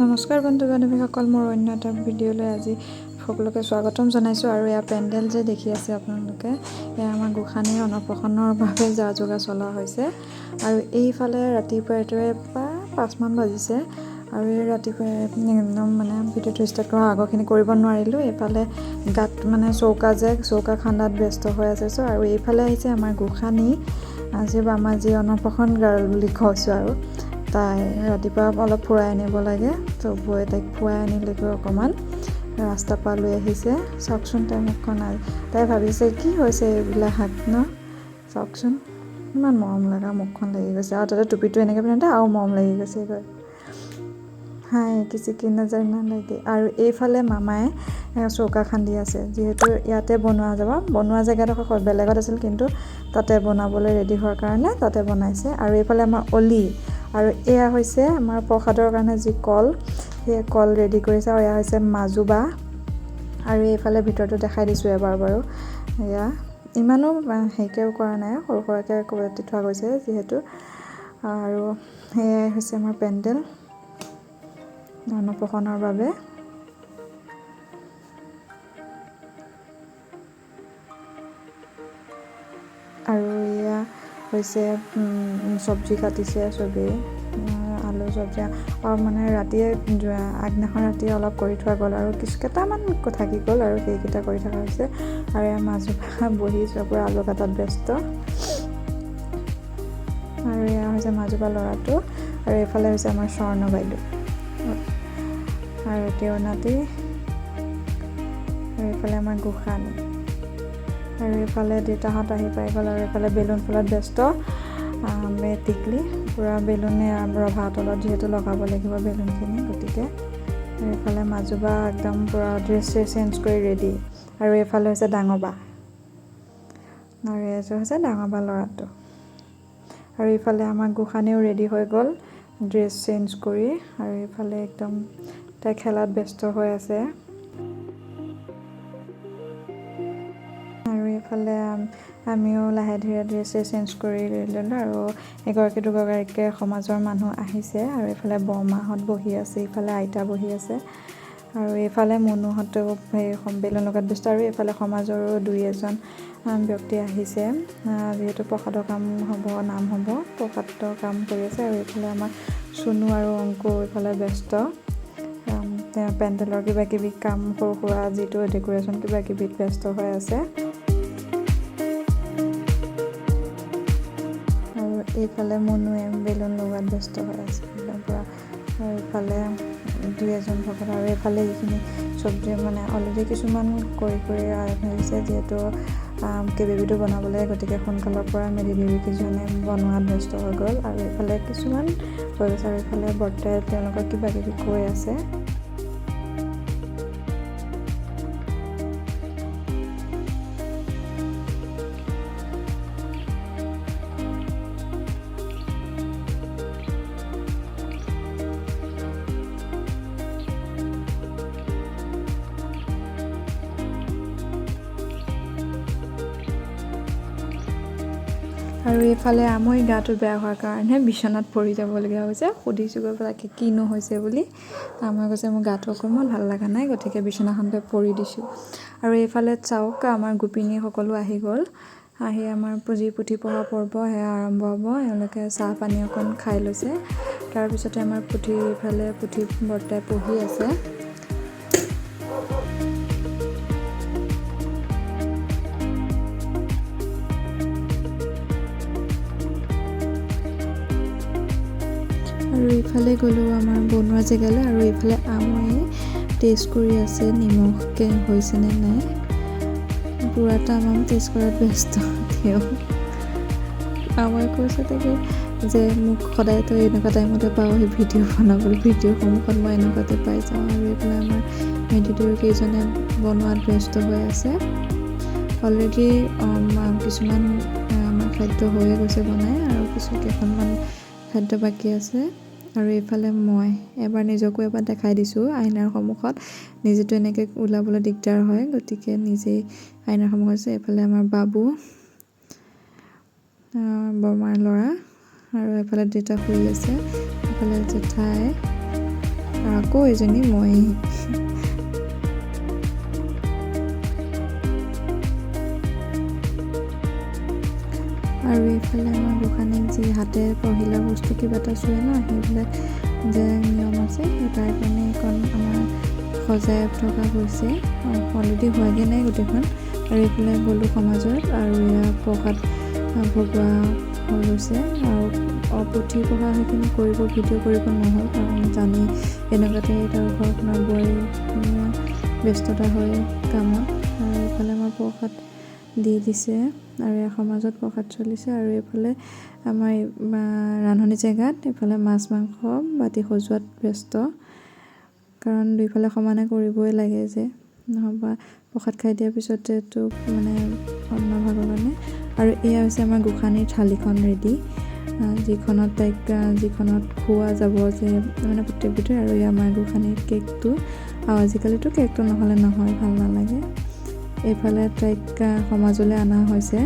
নমস্কাৰ বন্ধু বান্ধৱীসকল, মোৰ অন্য এটা ভিডিঅ'লৈ আজি সকলোকে স্বাগতম জনাইছোঁ। আৰু এয়া পেণ্ডেল যে দেখি আছে আপোনালোকে, এয়া আমাৰ গোসাঁনীৰ অন্নপ্ৰাশনৰ বাবে যা যোগাৰ চলা হৈছে। আৰু এইফালে ৰাতিপুৱা এইটোৱে প্ৰায় 5মান বাজিছে। আৰু এই ৰাতিপুৱাই একদম মানে ভিডিঅ'টো ষ্টাৰ্ট কৰাৰ আগৰখিনি কৰিব নোৱাৰিলোঁ। এইফালে গাত মানে চৌকা যে চৌকা খান্দাত ব্যস্ত হৈ আছে চ'। আৰু এইফালে আহিছে আমাৰ গোসাঁনী, আজি আমাৰ যি অন্নপ্ৰাশন গাৰ্ল বুলি কৈছোঁ আৰু তাই ৰাতিপুৱা অলপ ফুৰাই আনিব লাগে, ত' বৌয়ে তাইক ফুৰাই আনিলেগৈ অকণমান ৰাস্তাৰ পৰা লৈ আহিছে। চাওকচোন তাই মুখখন, তাই ভাবিছে কি হৈছে এইবিলাক ন, চাওকচোন ইমান মৰম লগা মুখখন লাগি গৈছে। আৰু তাতে টুপিটো এনেকৈ পিন্ধোতে আৰু মৰম লাগি গৈছে। হাই কিচি কি নজৰ নালাগে। আৰু এইফালে মামাই চৌকা খান্দি আছে, যিহেতু ইয়াতে বনোৱা যাব। বনোৱা জেগাডোখৰ বেলেগত আছিল, কিন্তু তাতে বনাবলৈ ৰেডি হোৱাৰ কাৰণে তাতে বনাইছে। আৰু এইফালে আমাৰ অলি, আৰু এয়া হৈছে আমাৰ প্ৰসাদৰ কাৰণে যি কল, সেই কল ৰেডি কৰিছে। আৰু এয়া হৈছে মাজুবা। আৰু এইফালে ভিতৰটো দেখাই দিছোঁ এবাৰ বাৰু। এয়া ইমানো হেৰিকেও কৰা নাই, সৰু সুৰাকৈ পাতি থোৱা গৈছে যিহেতু। আৰু সেয়াই হৈছে আমাৰ পেণ্ডেল অন্নপ্ৰাশনৰ বাবে। আৰু এয়া হৈছে চব্জি কাটিছে চবেই, আলু চব্জি। আৰু মানে ৰাতিয়ে আগদিনাখন ৰাতিয়ে অলপ কৰি থোৱা গ'ল আৰু কিছু কেইটামান থাকি গ'ল আৰু সেইকেইটা কৰি থকা হৈছে। আৰু এয়া মাজুবা বহি পূৰা আলু কাটাত ব্যস্ত। আৰু এয়া হৈছে মাজুবা ল'ৰাটো। আৰু এইফালে হৈছে আমাৰ স্বৰ্ণ বাইদেউ আৰু তেওঁৰ নাতি। আৰু এইফালে আমাৰ গোসাঁনী। আৰু এইফালে দেউতাহঁত আহি পাই গ'ল। আৰু এইফালে বেলুন ফুলাত ব্যস্ত টিকলি, পূৰা বেলুনে ৰভা তলত যিহেতু লগাব লাগিব বেলুনখিনি, গতিকে। আৰু এইফালে মাজুবা একদম পূৰা ড্ৰেছ চেছ চেঞ্জ কৰি ৰেডি। আৰু এইফালে হৈছে ডাঙৰ বা, আৰু এইযোৰ হৈছে ডাঙৰ বা ল'ৰাটো। আৰু এইফালে আমাৰ গোসাঁনীও ৰেডি হৈ গ'ল ড্ৰেছ চেঞ্জ কৰি। আৰু এইফালে একদম তাই খেলাত ব্যস্ত হৈ আছে। আৰু এইফালে আমিও লাহে ধীৰে ড্ৰেছ চেঞ্জ কৰি ল'লোঁ। আৰু এগৰাকী দুগৰাকীকৈ সমাজৰ মানুহ আহিছে। আৰু এইফালে বৰমাহঁত বহি আছে, ইফালে আইতা বহি আছে। আৰু এইফালে মুনুহঁতেও সেই বেলুন লগাত ব্যস্ত। আৰু এইফালে সমাজৰো দুই এজন ব্যক্তি আহিছে, যিহেতু প্ৰসাদৰ কাম হ'ব, নাম হ'ব, প্ৰসাদৰ কাম কৰি আছে। আৰু এইফালে আমাৰ চুনু আৰু অংকু এইফালে ব্যস্ত, পেণ্ডেলৰ কিবা কিবি কাম, সৰু সুৰা যিটো ডেক'ৰেশ্যন কিবা কিবিত ব্যস্ত হৈ আছে। আৰু এইফালে মুনুৱে বেলুন লগোৱাত ব্যস্ত হৈ আছে একদম পূৰা। আৰু এইফালে দুই এজন ভকত। আৰু এইফালে এইখিনি চব্জি মানে অলৰেডি কিছুমান কৰি কৰি হৈছে, যিহেতু কেইবাবিধো বনাব লাগে, গতিকে সোনকালৰ পৰা মেধি দেৱীকেইজনে বনোৱাত ব্যস্ত হৈ গ'ল। আৰু এইফালে কিছুমান হৈ গৈছে। আৰু এইফালে বৰ্তাই তেওঁলোকক কিবা কিবি কৈ আছে। আৰু এইফালে আমৈ গাটো বেয়া হোৱাৰ কাৰণে বিচনাত পৰি যাবলগীয়া হৈছে। সুধিছোঁ গৈ পেলাই কিনো হৈছে বুলি, আমৈ কৈছে মোৰ গাটো অকণমান ভাল লগা নাই, গতিকে বিচনাখনতে পৰি দিছোঁ। আৰু এইফালে চাওক আমাৰ গোপিনীসকলো আহি গ'ল। আহি আমাৰ যি পুথি পঢ়া পৰ্ব সেয়া আৰম্ভ হ'ব। এওঁলোকে চাহ পানী অকণ খাই লৈছে। তাৰপিছতে আমাৰ পুথি ইফালে পুথি বৰ্তাই পঢ়ি আছে। আৰু ইফালে গ'লোঁ আমাৰ বনোৱা জেগালৈ। আৰু এইফালে আমৈয়ে টেষ্ট কৰি আছে নিমখ হৈছেনে নাই, পূৰা তামাম টেষ্ট কৰাত ব্যস্ত তেওঁ। আমৈ কৈছে তাকে যে মোক সদায় তই এনেকুৱা টাইমতে পাওঁ সেই ভিডিঅ' বনাবলৈ, ভিডিঅ' সন্মুখত মই এনেকুৱাতে পাই যাওঁ। আৰু এইফালে আমাৰ মেধি কেইজনে বনোৱাত ব্যস্ত হৈ আছে। অলৰেডি কিছুমান আমাৰ খাদ্য হৈয়ে গৈছে বনাই, আৰু কিছু কেইখনমান খাদ্য বাকী আছে। আৰু এইফালে মই এবাৰ নিজকো এবাৰ দেখাই দিছোঁ আইনাৰ সন্মুখত, নিজেতো এনেকৈ ওলাবলৈ দিগদাৰ হয়, গতিকে নিজেই আইনাৰ সন্মুখত আছে। এইফালে আমাৰ বাবু, বৰমাৰ ল'ৰা, আৰু এইফালে দেউতা শুই আছে, এইফালে জেঠাই আৰু আকৌ এজনী মই। আৰু এইফালে আমাৰ গোসাঁনীক যি হাতে পহিলা বস্তু কিবা এটা চুৱে ন, সেইবিলাক যে নিয়ম আছে, সেই তাৰ কাৰণে এইখন আমাৰ সজাই থকা গৈছে। অলৰেডি হোৱাগৈ নাই গোটেইখন। আৰু এইফালে গ'লোঁ সমাজত আৰু এয়া প্ৰসাদ ভগোৱা হৈ গৈছে। আৰু পুথি পঢ়া সেইখিনি কৰিব, ভিডিঅ' কৰিব নহ'ল, কাৰণ জানি এনেকুৱাতে আৰু ঘৰখনৰ বোৱাৰী ব্যস্ততা হয় কামত। আৰু এইফালে আমাৰ প্ৰসাদ দি দিছে আৰু এয়া সমাজত প্ৰসাদ চলিছে। আৰু এইফালে আমাৰ ৰান্ধনি জেগাত এইফালে মাছ মাংস বাতি সজোৱাত ব্যস্ত, কাৰণ দুইফালে সমানে কৰিবই লাগে যে, নহ'বা প্ৰসাদ খাই দিয়াৰ পিছতেতো মানে অন্নভাগৰ কাৰণে। আৰু এয়া হৈছে আমাৰ গোসাঁনীৰ থালিখন ৰেডি, যিখনত তাইক যিখনত খোৱা যাব যে মানে প্ৰত্যেক বিধৰে। আৰু এয়া আমাৰ গোসাঁনীৰ কেকটো, আৰু আজিকালিতো কেকটো নহ'লে নহয়, ভাল নালাগে। এইফালে তাইক সমাজলৈ অনা হৈছে,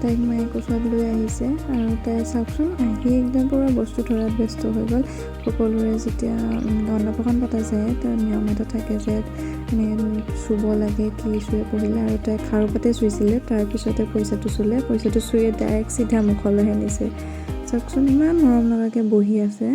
তাইক মায়ে কোচত লৈ আহিছে। আৰু তাই চাওকচোন আহি একদম পূৰা বস্তু ধৰাত ব্যস্ত হৈ গ'ল। সকলোৰে যেতিয়া অন্নপ্ৰাশন পতা যায়, তাৰ নিয়ম এটা থাকে যে চুব লাগে, কি চুৱে পঢ়িলে। আৰু তাই খাৰু পাতে চুইছিলে, তাৰপিছতে পইচাটো চুলে, পইচাটো চুয়ে ডাইৰেক্ট চিধা মুখলৈহে নিছে। চাওকচোন ইমান মৰম লগাকৈ বহি আছে।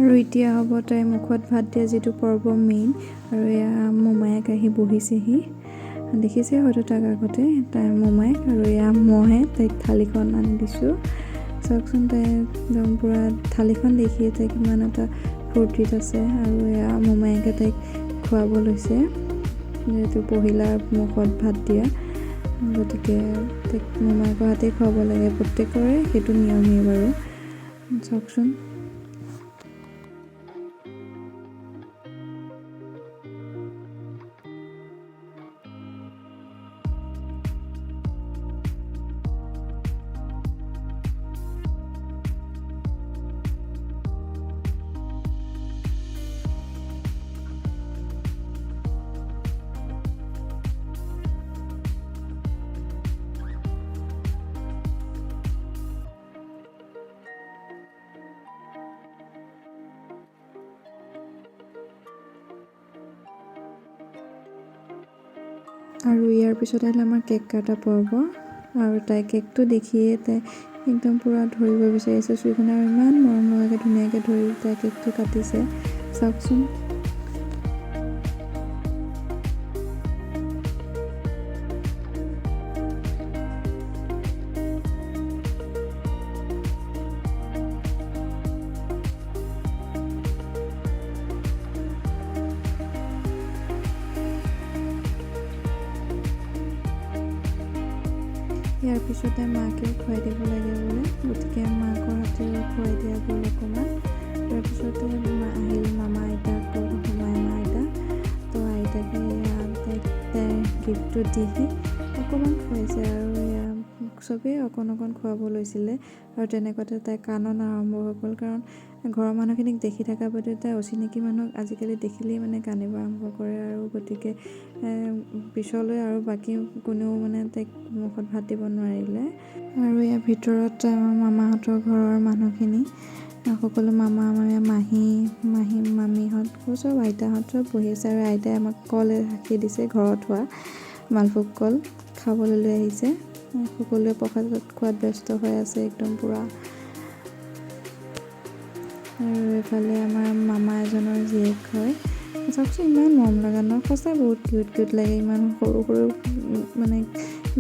আৰু এতিয়া হ'ব তাইৰ মুখত ভাত দিয়া যিটো পৰ্ব মেইন। আৰু এয়া মোমায়েক আহি বহিছেহি, দেখিছে হয়তো তাক আগতে, তাইৰ মোমায়েক। আৰু এয়া মইহে তাইক থালিখন আনি দিছোঁ। চাওকচোন তাই একদম পূৰা থালিখন দেখিয়ে তাই কিমান এটা ফূৰ্তিত আছে। আৰু এয়া মোমায়েকে তাইক খুৱাব লৈছে, যিহেতু পহিলাৰ মুখত ভাত দিয়া, গতিকে তাইক মোমায়েকৰ হাতেই খুৱাব লাগে, প্ৰত্যেকৰে সেইটো নিয়মেই বাৰু। চাওকচোন আৰু ইয়াৰ পিছত আহিলে আমাৰ কেক কটা পৰ্ব। আৰু তাই কেকটো দেখিয়ে তাই একদম পূৰা ধৰিব বিচাৰিছে চুৰিখনে, আৰু ইমান মৰম লগাকৈ ধুনীয়াকৈ ধৰি তাই কেকটো কাটিছে। চাওকচোন ইয়াৰ পিছতে মাকেও খুৱাই দিব লাগে বোলে, গতিকে মাকৰ হাতেও খুৱাই দিয়া গ'ল অকণমান। তাৰপিছতে আহিল মামা আইতাক, মামা আইতা, তো আইতাকে তাইক তাইৰ গিফ্টটো দিহি অকণমান খুৱাইছে। আৰু এয়া চবেই অকণ অকণ খুৱাব লৈছিলে। আৰু তেনেকুৱাতে তাই কান্দন আৰম্ভ হৈ গ'ল, কাৰণ ঘৰৰ মানুহখিনিক দেখি থকা বাদে তাই অচিনাকি মানুহক আজিকালি দেখিলেই মানে কান্দিব আৰম্ভ কৰে। আৰু গতিকে পিছলৈ আৰু বাকী কোনেও মানে তাইক মুখত ভাত দিব নোৱাৰিলে। আৰু ইয়াৰ ভিতৰত আমাৰ মামাহঁতৰ ঘৰৰ মানুহখিনি সকলো, মামা, মাহী, মাহী, মামীহঁত চব, আইতাহঁত চব বহি আছে। আৰু আইতাই আমাক কল ৰাখি দিছে, ঘৰত হোৱা মালভোগ কল খাবলৈ লৈ আহিছে। সকলোৱে প্ৰসাদ খোৱাত ব্যস্ত হৈ আছে একদম পূৰা। আৰু এইফালে আমাৰ মামা এজনৰ জীয়েক হয়। চাওকচোন ইমান মৰম লগা ন, সঁচাই বহুত কিউট কিউট লাগে ইমান সৰু সৰু মানে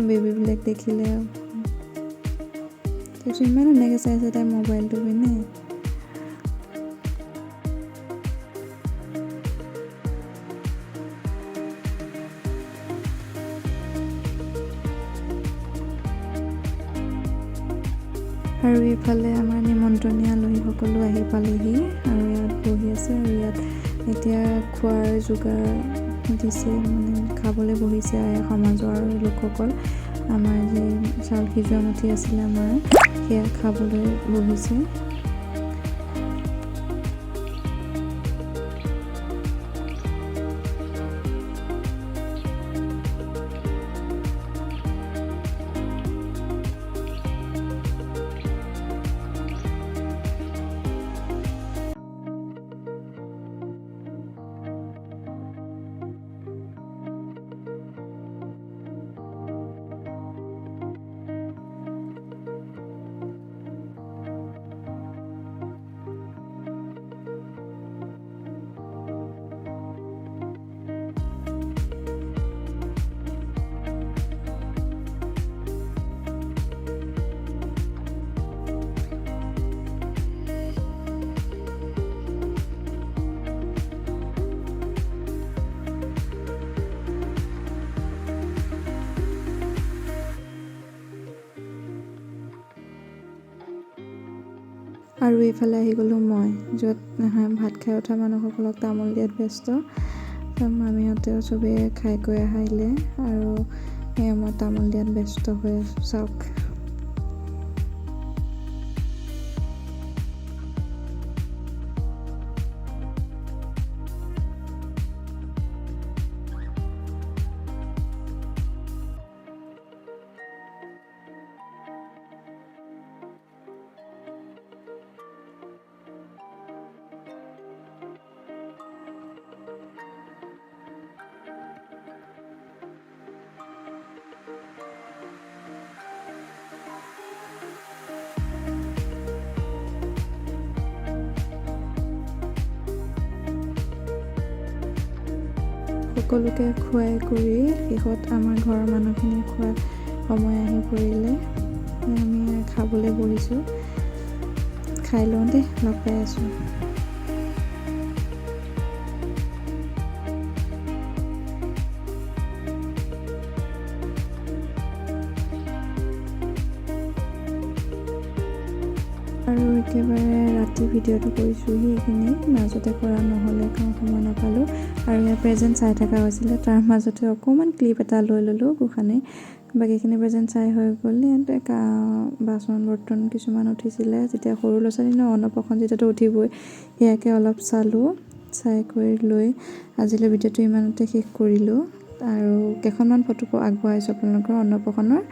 বেবীবিলাক দেখিলে। তাৰপিছত ইমান ধুনীয়াকৈ চাই আছে তাই মোবাইলটো পিনে। আৰু এইফালে আমাৰ নিমন্ত্ৰণীয়া আলহীসকলো আহি পালেহি আৰু ইয়াত বহি আছে। আৰু ইয়াত এতিয়া খোৱাৰ যোগাৰ দিছে, মানে খাবলৈ বহিছে সমাজৰ লোকসকল। আমাৰ যি চাউল সিজোৱা মুঠি আছিলে আমাৰ, সেয়া খাবলৈ বহিছে। আৰু এইফালে আহি গ'লোঁ মই, য'ত ভাত খাই উঠা মানুহসকলক তামোল দিয়াত ব্যস্ত। মামীহঁতেও চবেই খাই কৰি আহিলে আৰু এয়া মই তামোল দিয়াত ব্যস্ত হৈ আছোঁ, চাওক। সকলোকে খুৱাই কৰি শেষত আমাৰ ঘৰৰ মানুহখিনি খোৱাৰ সময় আহি পৰিলে। আমি খাবলৈ বহিছোঁ, খাই লওঁ দেই, লগ পাই আছোঁ। আৰু একেবাৰে ৰাতি ভিডিঅ'টো কৰিছোঁহি, এইখিনি মাজতে কৰা নহ'লে কাৰণ সময় নাপালোঁ। আৰু ইয়াৰ প্ৰেজেণ্ট চাই থকা হৈছিলে, তাৰ মাজতে অকণমান ক্লিপ এটা লৈ ল'লোঁ গোসাঁনী। বাকীখিনি প্ৰেজেণ্ট চাই হৈ গ'ল। ইয়াতে বাচন বৰ্তন কিছুমান উঠিছিলে, যেতিয়া সৰু ল'ৰা ছোৱালী ন, অন্নপ্ৰাশন যেতিয়াতো উঠিবই, সেয়াকে অলপ চালোঁ। চাই কৰি লৈ আজিলৈ ভিডিঅ'টো ইমানতে শেষ কৰিলোঁ। আৰু কেইখনমান ফটো আগবঢ়াইছোঁ আপোনালোকৰ অন্নপ্ৰাশনৰ।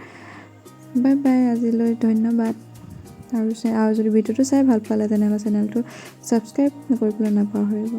বাই বাই, আজিলৈ ধন্যবাদ। আৰু যদি ভিডিঅ'টো চাই ভাল পালে তেনেহ'লে চেনেলটো ছাবস্ক্ৰাইব কৰিবলৈ নাপাহৰিব।